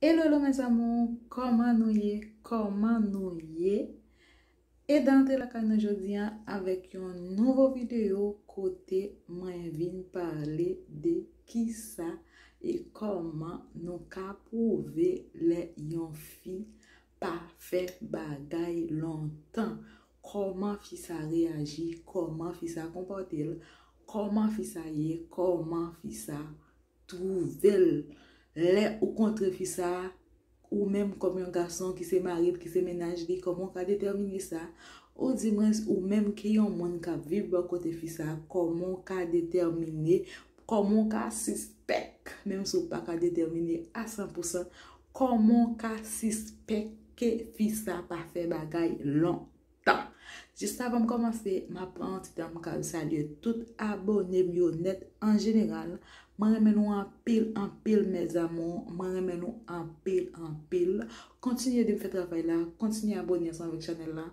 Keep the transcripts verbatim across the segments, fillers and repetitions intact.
Hello, hello, mes amours, kòman nou ye? Kòman nou ye? Eda antre lakay nou jodi a avèk yon nouvo videyo kote mwen vin pale de kisa e kòman nou ka pwouve lè yon fi pa fè bagay lontan. Kòman fi sa reyaji, kòman fi sa konpòte l, kòman fi sa ye, kòman fi sa twouve l. Lè ou kontre fi sa, ou menm kòm yon gason ki se mari l, ki se mennaj li, kòman w ka detèmine sa? Ou di mwen, ou menm ki yon moun k ap viv bò kote fi sa, kòman w ka detèmine, kòman w ka sispèk, menm si w pa ka detèmine a san pou san, kòman w ka sispèk ke fi sa pa fè bagay lontan? Jis avan m kòmanse, m ap pran yon ti tan m ka salye tout abone m yo nèt an jeneral. Mwen renmen nou anpil, anpil, mes amours. Mwen renmen nou anpil, anpil. Kontinye ede m fè travay la. Kontinye abone ansanm avèk chanèl la.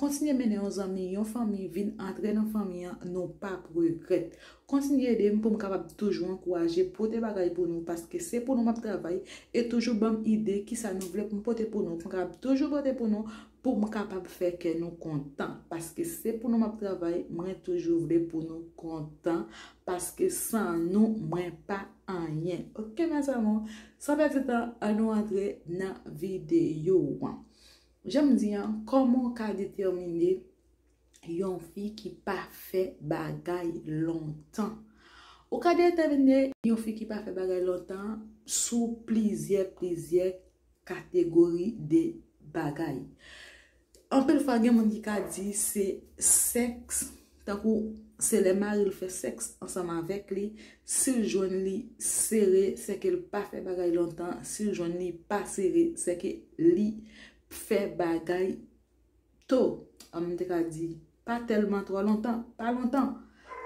Kontinye mennen yon zanmi, yon fanmi vin antre nan fanmi an. Nou p ap regrèt. Kontinye ede m pou m kapab toujou ankouraje, pote bagay pou nou, paske se pou nou m ap travay, e toujou ban m ide kisa nou vle pou m pote pou nou, pou m kapab toujou pote pou nou, pou m kapab fè kè nou kontan, paske se pou nou m ap travay, mwen toujou vle pou nou kontan, paske san nou, mwen pa anyen. Oke, mes amours, san pèdi tan, ann nou antre nan videyo an. Jan m di an, kòman w ka detèmine yon fi ki pa fè bagay lontan? Ou ka detèmine yon fi ki pa fè bagay lontan sou plizyè, plizyè kategori de bagay. Anpil fwa, gen moun ki ka di se sèks, tankou se lè mari l fè sèks ansanm avèk li, si l jwenn li sere, sèke l pa fè bagay lontan, si l jwenn li pa sere, sèke li fè bagay to, m te ka di, pa tèlman twò lontan, pa lontan.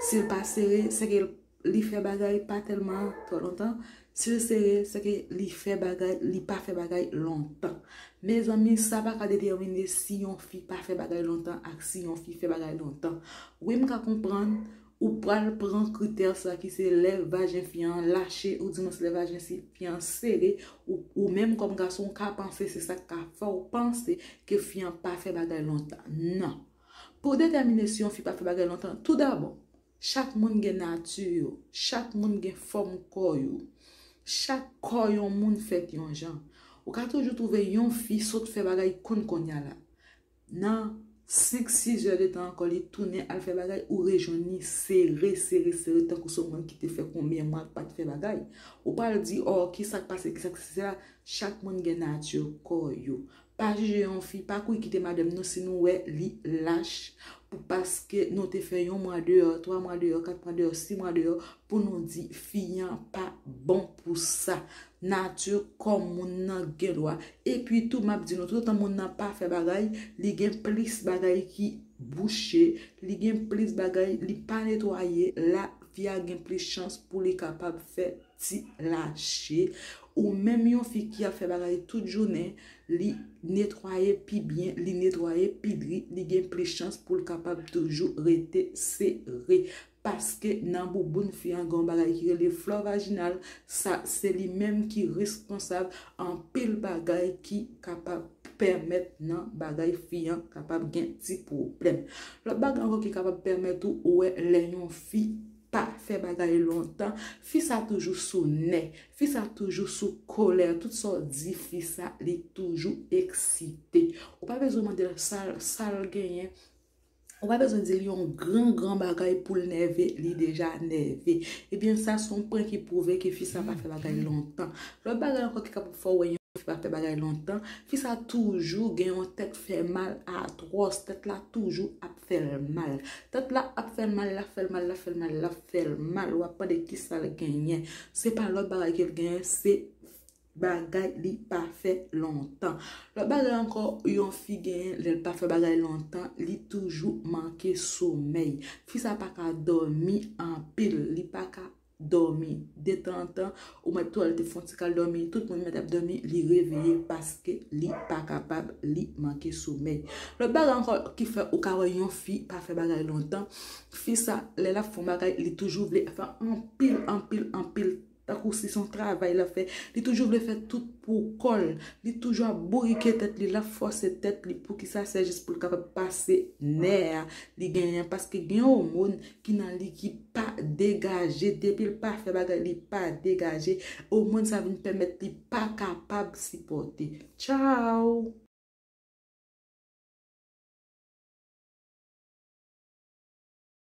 Si l pa sere, sèke li fè bagay pa tèlman twò lontan. Si l sere, sèke li fè bagay, li pa fè bagay lontan. Mezanmi, sa pa ka detèmine si yon fi pa fè bagay lontan ak si yon fi fè bagay lontan. Wi, m ka konprann, ou pral pran kritè sa ki se lè vajen fi an lache, ou di mwen se lè vajen si fi an sere, ou, ou menm kòm gason, ou ka panse se sa k ka fè w panse ke fi an pa fè bagay lontan. Non. Pou w detèmine si yon fi pa fè bagay lontan, toudabò, chak moun gen nati yo, chak moun gen fòm kò yo, chak kò yon moun fèt yon jan. Ou ka toujou twouve yon fi sot fè bagay konn kounye a la. Nan senk, sis è de tan ankò, li tounen al fè bagay, ou rejwenn li sere, sere, sere, tankou se yon moun ki te fè konbyen mwa k pa t fè bagay. Ou pral di, ò, ki sa k pase, ki sa k pase, se la, chak moun gen nati kò yo. Pa jije yon fi, pa kouri kite madanm nou si nou wè li lach, pou paske nou te fè yon mwa deyò, twa mwa deyò, kat mwa deyò, sis mwa deyò, pou nou di fi an pa bon pou sa. Nati kò moun nan gen dwa. Epi tou, m ap di nou, toutotan moun nan pa fè bagay, li gen plis bagay ki bouche, li gen plis bagay, li pa netwaye, la fi a gen plis chans pou li kapab fè ti lache. Ou menm yon fi ki ap fè bagay tout jounen, li netwaye pi byen, li netwaye pi dri, li gen plis chans pou l kapab toujou rete sere. Paske nan bouboun fi an gen yon bagay ki rele flò vajinal, sa se li menm ki responsab anpil bagay ki kapab pèmèt nan bagay fi an kapab gen ti pwoblèm. Lòt bagay ankò ki kapab pèmèt ou wè lè yon fi pa fè bagay lontan, fi sa toujou sou nè, fi sa toujou sou kolè, tout sa w di fi sa, li toujou eksite. Ou pa bezwen mande l sa, sa l genyen, ou pa bezwen di l yon gran, gran bagay pou l nève, li deja nève. Ebyen, sa se yon pwen ki pwouve ke fi sa pa fè bagay lontan. Lòt bagay ankò ki kapab fè w wè yon fi pa fè bagay lontan, fi sa toujou gen yon tèt fè mal atwòs, tèt la toujou ap fè l mal. Tèt la ap fè l mal, l ap fè l mal, l ap fè l mal, l ap fè l mal. W ap mande ki sa l genyen. Se pa lòt bagay ke l genyen, se bagay li pa fè lontan. Lòt bagay ankò, yon fi genyen, lè l pa fè bagay lontan, li toujou manke somèy. Fi sa pa ka dòmi anpil, li pa ka dòmi. De tan an tan, ou mèt tou al te fè yon ti kal dòmi, tout moun mèt ap dòmi, li reveye paske li pa kapab, li manke somèy. Lòt bagay ankò ki fè ou ka wè yon fi pa fè bagay lontan, fi sa, lè l ap fè yon bagay, li toujou vle fè anpil, anpil, anpil Tankou si se yon travay l ap fè, li toujou vle fè tout pou kò l. Li toujou ap bourike tèt li, l ap fòse tèt li. Poukisa? Se jis pou l kapab pase nè a li genyen an, paske gen yon omòn ki nan li ki pa degaje. Depi l pa fè bagay, li pa degaje. Omòn sa vin pèmèt li pa kapab sipòte. Tchaw!